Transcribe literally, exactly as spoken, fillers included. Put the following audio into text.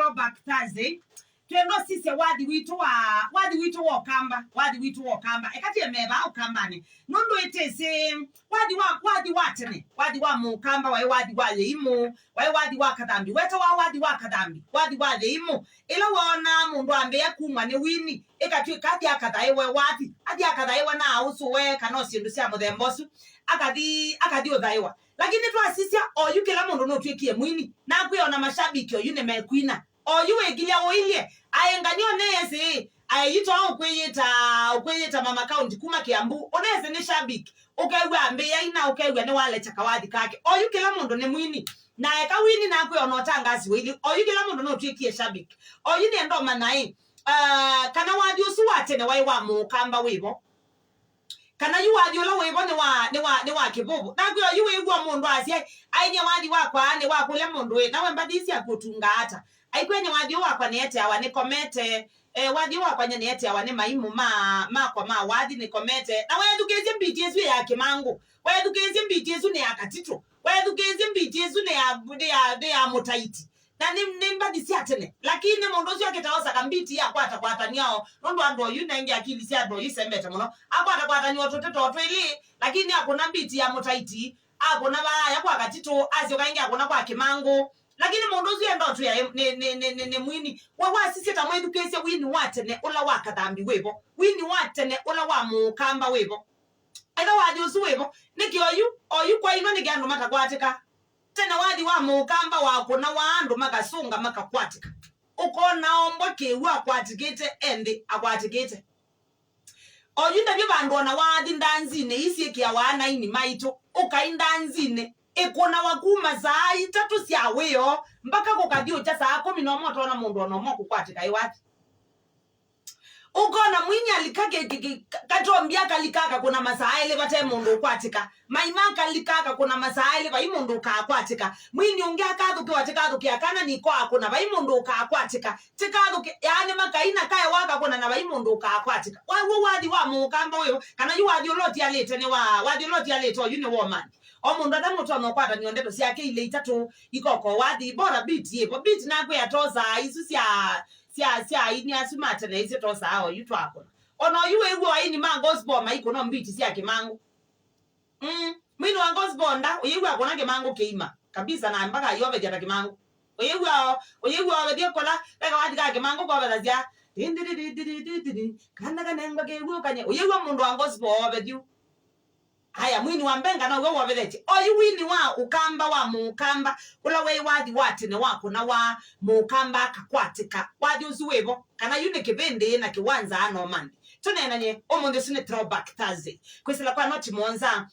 Throwback Thursday. Twendwa sisya wathi witũ wa, wathi witũ wa Ũkamba, wathi witũ wa Ũkamba. Eka tiemeva Ũkambanĩ. Nũndũ ĩtĩsĩ, wathi wa, wathi wa tene, wathi wa Mũkamba waĩ wathi wa Yĩimũ, waĩ wathi wa Kathambi. Wetawa wathi wa Kathambi, wathi wa Yĩimũ. Ĩla woonaa mũndũ ambĩĩa kumwa nĩ wini, ĩkatw'ĩka athi akathaĩwe wathi, athi akathaĩwe na aũsũwe kana o syĩndũ sya mũthemba ũsu, akathi, akathi ũthaĩwa. Lakini twasisya, oyu kĩla mũndũ nũtw'ĩkie mwini, nakwĩa ona mashabiki oyu nĩmekwina. Oyu wĩkilya ũilye, aengani ũnĩsĩ, aeyitwa ũkwĩyĩta, ũkwĩyĩta Mama County kuma Kiambu, ũnĩsĩ nĩ shabiki, ũkew'a ambĩĩa ina, ũkew'a nĩwalecha kawathi kake. Oyu kĩla mũndũ nĩ mwini, na eka wini nakwĩa ona ũtangasi ũilye, oyu kĩla mũndũ nũtw'ĩkie shabiki. Oyu nĩenda ũmanya ĩ, ah, kana wathi ũsu wa tene waĩ wa Mũkamba wĩvo. Kana yu wathi ũla wĩvo nĩ wa, nĩ wa, nĩ wa kĩvũvũ. Nakwĩa yu wĩw'a mũndũ asya, ainie wathi wakwa nĩ wa kũlya mũndũ ĩ, nawe mbathi syaku ũtungaa ata? Aikwĩa nĩ wathi ũũ wakwa nĩeteawa nĩ Komete, eh, wathi ũũ wakwa nye nĩeteawa nĩ maimũ ma, makwa ma wathi nĩ Komete. Na weethukĩĩsye mbiti ĩsu ya Kĩmangũ, weethukĩĩsye mbiti ĩsu nĩ ya Katitũ, weethukĩĩsye mbiti ĩsu nĩ ya, nĩ ya, nĩ ya Mũtaiti. Na nĩ, nĩ mbathi sya tene. Lakini mũndũ ũsu akĩtaosa kambiti akwatakwatany'a o, nũndũ andũ oyu nenge akili sya andũ oyu isembete mũno. Akwatakwatany'a o tũtĩto twĩlĩ, lakini akũna mbiti ya Mũtaiti, akũna vaaya kwa Katitũ, asyoka ĩngĩ akũna kwa Kĩmangũ. Lakini mũndũ ũsu enda ũtwĩa nĩ, nĩ, nĩ, nĩ, nĩ mwini. We wasisye ta mwĩthukĩĩsye wini wa tene ũla wa Kathambi wĩvo, wini wa tene ũla wa Mũkamba wĩvo. Ethĩwa wathi ũsu wĩvo, nĩkĩ oyu, oyu kwainwa nĩkĩ andũ matakwatĩka? Tene wathi wa Mũkamba wakũnawa andũ makasũnga makakwatĩka. Ũkona ombwa kĩw'ũ akwatĩkĩte, e nthĩ akwatĩkĩte. Oyu ndavyo vandũ ona wathi ndanzinĩ ii syĩkĩawa ana aini maitũ, ũkai ndanzinĩ, ĩkũnawa kuma saa itatũ sya wĩoo mbaka kũkathyũkya saa kũmi na ũmwe ũtoona mũndũ ona ũmwe kũkwatĩka ĩ wathi. Ũkona mwini alika kĩ, kĩ, kĩ, ka-, katombi akalika akakũna masaa elĩ vate mũndũ ũkwatĩka. Maima akalika akakũna masaa elĩ vai mũndũ ũkakwatĩka. Mwini ũngĩ akathũkĩwa tĩkathũkĩa kana niko akũna vai mũndũ ũkakwatĩka. Tĩkathũkĩ, yaani makaina kaewa akakũna na vai mũndũ ũkakwatĩka. Waw'o wathi wa Mũkamba ũyũ, kana yu wathi ũla ũtialĩte nĩ wa, wathi ũla ũtialĩte oyu nĩ wa ũmanthi. O mũndũ atha nũtonya ũkwatanĩo ndeto syake ilĩ itatũ ikoko wathi, bora beat yĩvo. Beat nakwĩa tosaa isu sya sya, sya aini asu ma tene isyo tosaa oyu twakũna. Ona oyu wĩw'a aini ma gospel maikũna mbiti sya Kĩmangũ. Mm, mwini wa gospel nda, ũyĩw'a akũna Kĩmangũ kĩima kabisa na mpaka ayovethya ta Kĩmangũ. Ũyĩw'a, ũyĩw'a ovethya kola, veka wathi ka Kĩmangũ kovethasya, "Dindididididididi, kana kanengwa kĩw'ũ kanye." Ũyĩw'a mũndũ wa gospel ovethyũ. Aya, mwini wa mbenga now'o wovethetye. Oyu wini wa Ũkamba wa Mũkamba, ũla waĩ wathi wa tene wa kũna wa Mũkamba akakwatĩka. Wathi ũsu wĩvo, kana yu nĩ kĩvĩndĩ na kĩwanza no mandi. Tũneenany'e, ũmũnthĩ ũsu nĩ Throwback Thursday. Kwĩsĩla kwa noti mũonza,